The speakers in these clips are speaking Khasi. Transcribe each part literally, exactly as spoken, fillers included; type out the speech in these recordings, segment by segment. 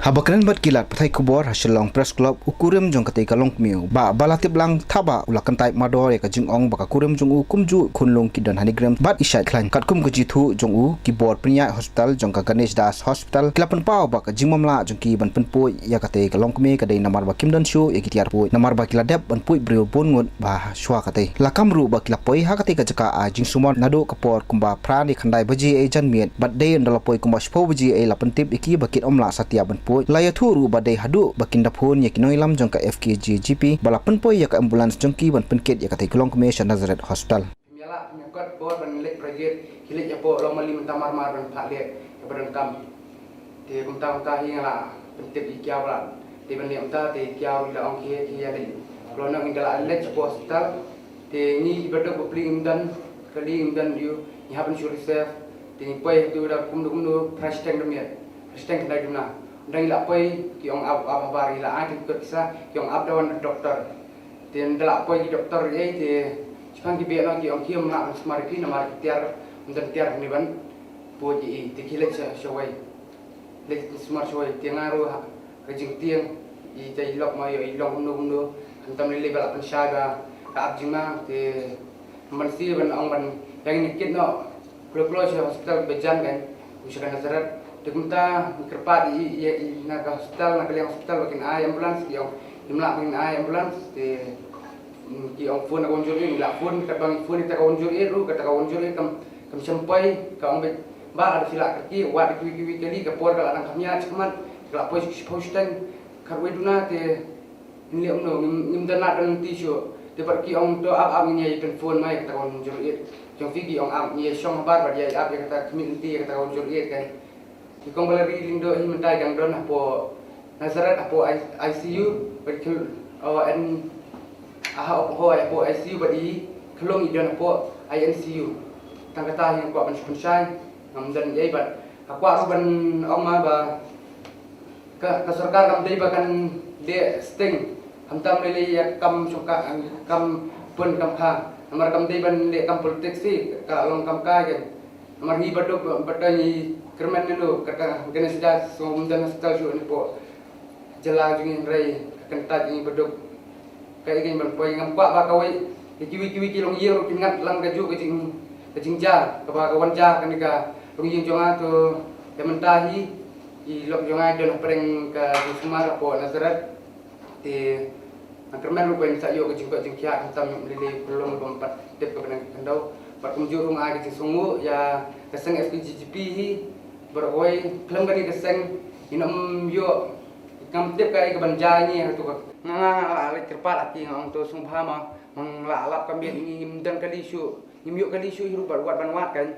Haba kren bad ki lad pathai khubor ha Shillong Press Club, u kurim jong katei ka longkmie, Bah Balatiplang Thabah, u la kyntait mardor ïa ka jingong ba ka kurim jong u kumjuh khunlung ki don ha NEIGRIHMS bad i shait khlaiñ. Katkum ka jingthoh jong u, ki bor pynïaid hospital jong ka Ganesh Das Hospital ki la pynpaw ba ka jingmamlah jong ki ban pynpuid ïa katei ka longkmie ka dei namar ba kim don shuh ïa ki tiar puid, namar ba ki la dep ban puid briew bun ngut ba shuwa katei. La kam ruh ba ki la poi ha katei ka jaka ai jingsumar naduh ka por kumba phra ne khyndai baje ei janmiet, bad dei ynda la poi kumba shiphew baje ei la pyntip ïa ki ba kin ym lah satia ban puid. La ïathuh ruh ba dei haduh ba kin da phone ïa ki nongïalam jong ka F K J G P ba la pynpoi ïa ka ambulance jong ki ban pynkit ïa katei ka longkmie sha Nazareth Hospital. Phim ïa lah, phim ïa kot bor ban leit private, ki leit hapoh Lawmali mynta marmar ban phah leh ïa ba donkam. Te kumta kumta hi nga la pyntip ïa ki kiaw, la dei ban leh kumta, te kiaw la ong ki, ki ïa leit. Lo nang ynda la leit shapoh hospital, te ngi kiba duk bapli ngim don kali, ngim don ïu, ngi hap ban shu reserve. Te ngi poi haduh da kumno kumno phra shiteng da miet, phra shiteng khyndai duna. Ynda ngi la poi ki ong ap, ap habar, ngi la ai tyngkut pisa, ki ong ap da wan doctor. Te ynda la poi ki doktor ei, te shaphang ki beh noh ki ong kim lah ban sumar ïa phi namar ki tiar, ym don tiar hangne ban puid ïa i. Te ki leit sha, shawei, leit sumar shawei. Te nga ruh ha ka jingtieng, i te i lok ma ïoh i long kumno kumno. Khamtam lei lei ba la pynshai ba ka ap jingma, te ban sdang ban ong ban ïa ngin kit noh kloi kloi sha hospital ba jan kan, u sha ka Nazareth. Te kumta ngi kyrpad ïa i, ïa i na ka hospital, na ka liang hospital ba kin ai ambulance, ki ong ngim lah ba kin ai ambulance. Te, mm, ki ong phone na ka one zero eight, ngi la phone, katba ngi phone ïa kata ka one zero eight ruh, kata ka one zero eight kam, kam shym poi. Ka ong ba, ba lada phi lah kyrkieh, wad da kiwei kiwei kali, ka por ka la dang kham ïaid shakhmat, ka la poi shiphew shiteng khatwei duna. Te ngin leh kumno, ngim, ngim don lad don lynti shuh. Te bad ki ong to ap ap, ngin ïa pynphone ma ïa kata ka one zero eight. Jong phi ki ong ap, ngin ïa shong habar bad ïa ap ïa kata, khmih lynti ïa kata ka one zero eight kan. Ki kong Valerie Lyngdoh hi mynta i dang don hapoh Nazareth hapoh I-, ICU bad ki, oh, en, ah, hapoh, hapoh ICU bad i khlong i don hapoh INCU. Tang kata hi nga kwah ban shu pynshai, ngam don ei bad nga kwah ruh ban ong ma ba ka, ka sorkar kam dei ba kan leh sting, khamtam lei lei ïa ka kam shong ka, kam pun kam kha. Namar kam dei ban leh kam politics hi, ka long kam kai kan. Namar ngi baduk ba, ba dang ngi kyrmen ne no, kata Ganesh Das, sngewbha ym don hospital shuh ne hapoh jylla jong ngi, hynrei ka kyntait ngi baduk. Kaei kein ban poi, ngam kwah ba kawei, ïa kiwei kiwei ki longïing ruh kin ngat lang kajuh ka jing, ka jingjia kaba ka wan jia kane ka longïing jong nga. To te mynta hi i lok jong nga i don hapdeng ka jingsumar hapoh Nazareth. Te nga kyrmen ruh ba in sa ïoh ka jingkoit jingkhiah, khamtam lei lei ka long bym pat tip kaba nang khyndew. Bad kumjuh ruh nga ai ka jingsngewnguh ïa ka seng F K J G P hi, baroh kawei, khlem kane ka seng ngin ym ïoh, ngam tip kaei kaban jia ïa ngi ha tu ka. Nga, nga, nga la leit kyrpad ha ki, nga ong to sngewbha ma, ma nga la lap ka miet, ngi, ngim don kali shuh, ngim ïoh kali shuh hi ruh bad wat ban wad kan.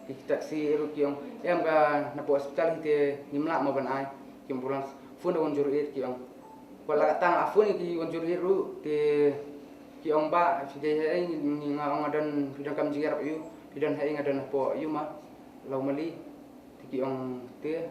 Ki taxi ruh ki ong em ka na hapoh hospital hi te ngim lah ma ban ai ki ambulance. Phone da one zero eight ki ong. Wat la katta nga la phone ïa ki one zero eight ruh te ki ong ba phi dei haei, nga ong nga don, phi don kam jingïarap ïa u, phi don haei, nga don hapoh ïa u ma Lawmali. Te ki ong te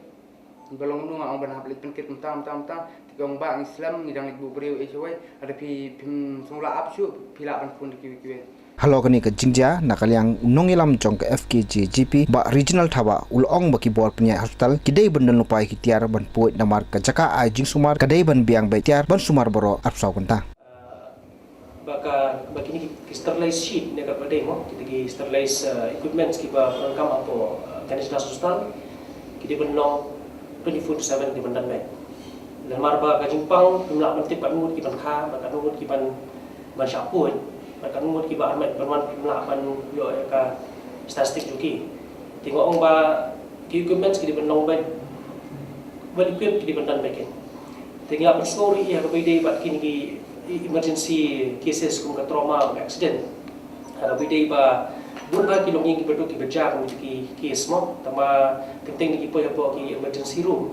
ba long kumno, nga ong ban hap leit pynkit kumta kumta kumta. Te ki ong ba ngi slem, ngi dang leit buh briew ei shawei, lada phi, phim sngewlah ap shuh phi lah ban phone da kiwei kiwei. Halor kane ka jingjia, na ka liang u nongïalam jong ka F K J G P, Bah Reginald Thabah, u la ong ba ki bor pynïaid hospital ki dei ban don lypa ïa ki tiar ban puid namar ka jaka ai jingsumar ka dei ban biang beit tiar ban sumar baroh arphew saw kynta. Ba ka, ba kine ki, ki sterilized sheet ne ka ba dei mo, kita ki sterilized, uh, equipments kiba pyndonkam hapoh, uh, Ganesh Das Hospital, ki dei ban long twenty-four into seven, ki dei ban don beit. Namar ba ka jingpang phim lah ban tip katno ngut ki ban kha, bad katno ngut ki ban, ban shah puid, bad katno ngut kiba armet ban wan phim lah ban ïoh ïa ka statistic jong ki. Te nga ong ba ki equipments ki dei ban long beit, well equipped, ki dei ban don beit kein. Te ngi la pynsngew ruh ïa kaba ïadei bad kine ki emergency cases kum ka trauma, ka accident. Kaba ïadei ba bun ba ki longïing kiba duk kiba jia kum ki case mo, tangba kynteng de ki poi hapoh ki emergency room.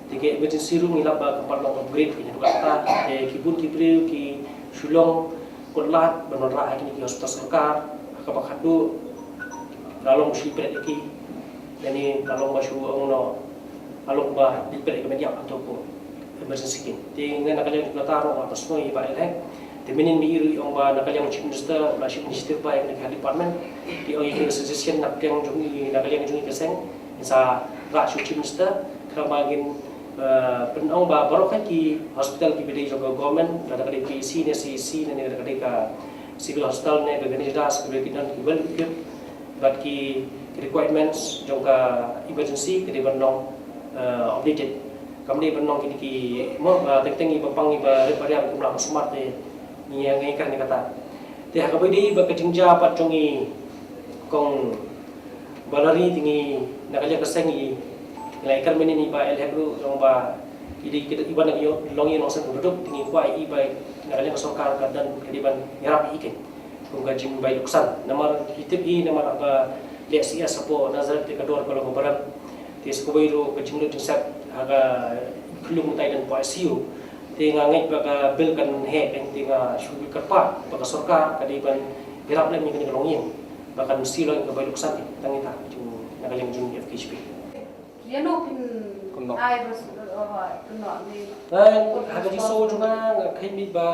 Te ki emergency room ngi lap ba kam pat long upgrade, ki ïa duh kata. Te ki bun ki briew ki shu long kot lad ban wanrah ha kine ki hospital sorkar, ha kaba khatduh la long shi pret ïa ki. Lane la long ba shu ong noh, la long ba dei pret ka mediap hangto hapoh emergency kin. Te nga na ka liang jong kata ruh nga pynshoi ïa i Bah Elhek. Te mynnin ma i ruh i ong ba na ka liang Chief Minister la shim initiative ba ïa kane ka department. Te ong ïa ka suggestion na ka liang jong i, na ka liang jong i ka seng, ngin sa rah sha u Chief Minister, khnang ba ngin Pynong ba baroh ki hospital kiba dei jong ka government, lada ka dei P H C ne C H C ne lada ka dei ka civil hospital ne ka Ganesh Das, kiba dei ki don ki well equipped bad ki requirements jong ka emergency ka dei ban long updated. Kam dei ban long kine ki mo teng teng iba pang iba rit ba riang kumla ba smat te ngi ngi kan kata. Te ha kaba dei ba ka jingjia pat jong i kong Valerie te ngi na ka liang ka seng i ngi la i kyrmen i ba el hek ruh jong ba i dei ki iba na ki long i long seng kuduk te ngi kwah i ba na ka liang ka sorkar ka don ka dei ban ïarap i ken kum ka jingbai luksan. Namar ki tip i namar ba leh C S hapoh Nazareth te ka dor ka long ka baram. Te sa kawei ruh ka jinglut jingsep ha ka khlung tai dan pa I C U. Te nga ngeit ba ka bill kan heh kan te nga shu kyrpad ba ka sorkar ka dei ban ïarap lem ïa kane ka longïing ba kan siew lang ka bai luksan te tang ita jong na ka liang jong F K J P. Ïa no phin Kumno? Ai bas oh kumno ni. Ngai ha ka jingsngew jong nga nga kheiñ beit ba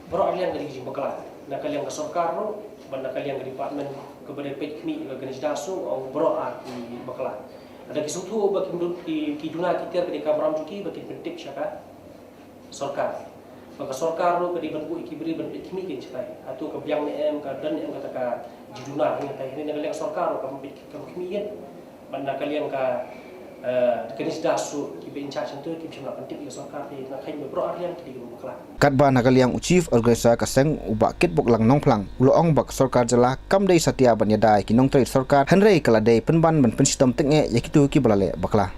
baroh arliang ka dei ka jingbakla na ka liang ka sorkar ruh bad na ka liang ka department kaba dei peit khmih ka Ganesh Das ruh ong baroh ar ki bakla. Lada ki sngewthuh ba ki mut ki ki duna ki tiar ka dei ka kamram jong ki ba kin pyntip sha ka sorkar. Ba ka sorkar ruh ka dei ban buh ïa ki briew ban peit khmih kin shatai. Hato ka biang ne em ka don ne em kata ka jingduna ha ngi tai. Hynrei na ka liang sorkar ruh kam peit kam khmih ïa. Bad na ka liang ka eh, ka Ganesh Das ruh kiba in charge hangto kim shym la pyntip ïa ka sorkar te nga kheiñ ba baroh arliang ki dei kiba bakla. Katba na ka liang u Chief Organizer ka seng u Bah Kitboklang Nongphlang u la ong ba ka sorkar jylla kam dei satia ban ïada ïa ki nongtrei sorkar hynrei ka la dei pynban ban pynshitom tyngeh ïa kito kiba la leh bakla.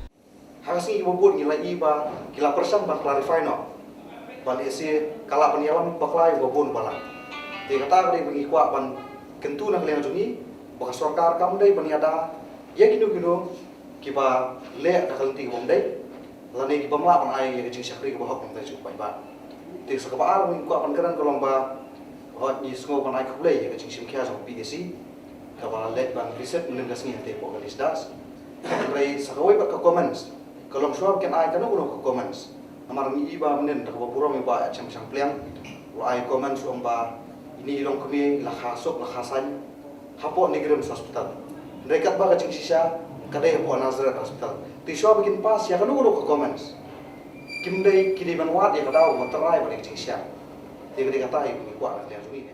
Ha ka sngi kiba bud ngi la i ba ki la pyrshang ban clarify noh ba lehse ka lah ban ïalam bakla ïa uba bun uba lang. Te kata ka dei ba ngi kwah ban kyntu na ka liang jong ngi ba ka sorkar kam dei ban ïada ïa kino kino kiba leh da ka lynti kaba ym dei lane kibym lah ban ai ïa ka jingshakri kaba hok na ka bynta jong u paidbah. Te sa kaba ar ba ngi kwah ban kren ka long ba hooid ngi sngew ban ai khublei ïa ka jingshim khia jong ka P A C kaba la leit ban visit mynnin ka sngi hangtei hapoh Ganesh Das. Hynrei sa kawei pat ka comments ka long shuwa ba kin ai kano kano ka comments. Namar ngi i ba mynnin da kaba burom ïa u Bah Shangshang Pliang u la ai comments u ong ba ine i longkmie la kha suk la kha saiñ hapoh NEIGRIHMS Hospital. Hynrei katba ka jingshisha ka dei hapoh Nazareth Hospital. Te shuwa ba kin pass ïa kano kano ka comments kim dei ki dei ban wad ïa ka daw ba trai bad ïa ka jingshisha. Te ka dei kata ïa ka ngi kwah na ka liang jong ngi.